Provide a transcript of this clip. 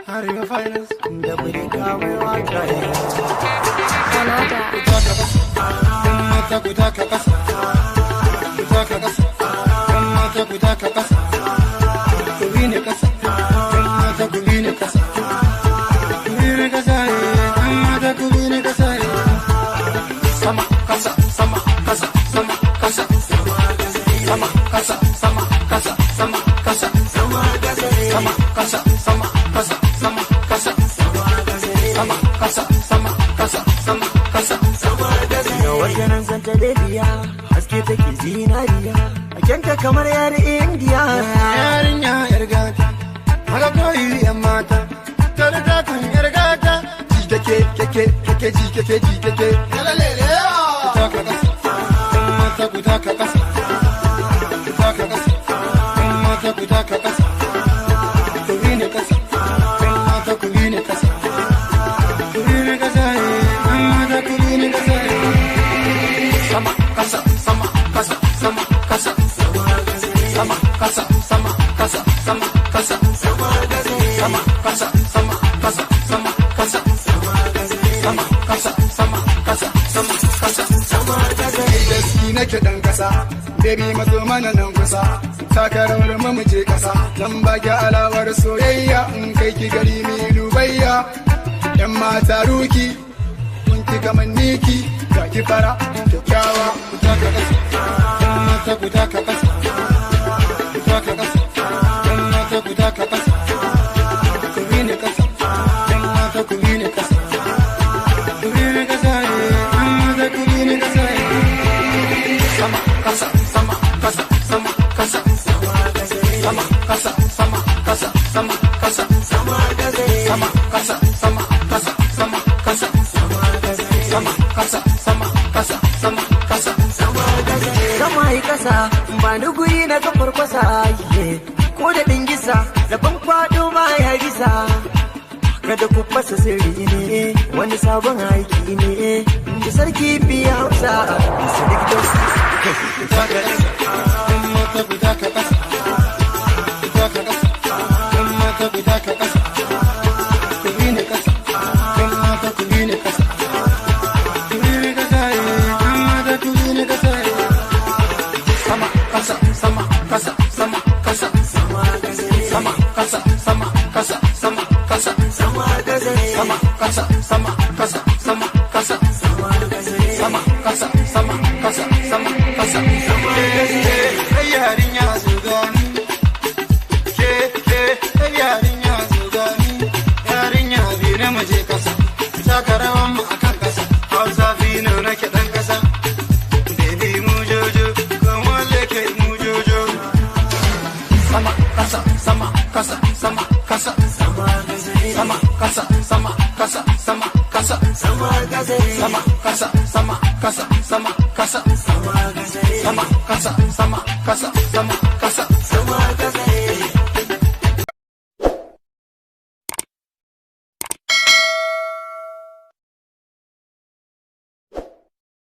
Arewa Finance. Da burika mai waka. Another. Mata, ku taka kasa. Ku taka kasa. Mata, ku taka kasa. Ku bi ni kasa. Mata, ku bi ni kasa. Ku bi ni kasa. Mata, ku bi ni kasa. Sama kasa, sama kasa, sama kasa. Sama kasa, sama kasa, sama kasa. Sama kasa, sama kasa, sama kasa. Sama kasa, sama kasa, sama kasa. Ga wata nan santa bebiya, haske take zinariya, a kyanta kamar yar Indiya. Yarinya yar gata, haka koyi yan mata, tare da kan yar gata. Ji kake kake kake ji kake ji kake. Ku taka kasa, mata, ku taka kasa. Ku taka kasa, mata, ku taka kasa. Ku bi ni kasa, mata, ku bi ni kasa. Ku bi ni kasa, mata, ku bi ni kasa. Sama kasa, sama kasa, sama kasa. Sama kasa, sama kasa, sama kasa. Sama kasa, sama kasa, sama kasa. Sama kasa, sama kasa, sama kasa. Gaski nake dan kasa, baby, matso mana nan kusa, taka rawar mu mu je kasa, zan baki alawar soyayya, in kai ki gari mi dubayya. Yan mata ruki, kun ki kaman niki, ga ki fara kyakkyawa. Ku taka kasa, mata, ku taka kasa. Ku taka kasa, mata, ku taka kasa. Ku bi ni kasa, mata, ku bi ni kasa. Ku bi ni kasa, mata, ku bi ni kasa. Sama kasa, sama kasa, sama kasa. Sama kasa, sama kasa, sama kasa. Sama kasa, sama kasa, sama kasa. Sama kasa, sama kasa, sama kasa. Sama yi kasa, ba ni guri na kafar kwasa, ye. Ko da dingisa, rabon kwado ma ya bisa. Kada ku fasa sirri ne, wani sabon aiki ne. Da sarki biya Hausa, Sadiq Dausi. Ku taka kasa, mata, ku taka kasa. Ku taka kasa, mata, ku taka kasa. Ku bi ni kasa, mata, ku bi ni kasa. Ku bi ni kasa, mata, ku bi ni kasa. Sama kasa, sama kasa, sama kasa. Sama kasa, sama kasa, sama kasa. Sama kasa, sama kasa, sama kasa. Sama kasa, sama kasa, sama kasa. Ke yarinya zo gani. Ke ke yarinya zo gani. Yarinya bi na mu je kasa. Taka rawan mu akan kasa. Hausa fino nake dan kasa. Baby, mu jojo, kuma leke mu jojo. Sama kasa, sama kasa, sama kasa. Sama kasa, sama kasa, sama kasa. Sama kasa, sama kasa, sama kasa. Sama kasa, sama kasa, sama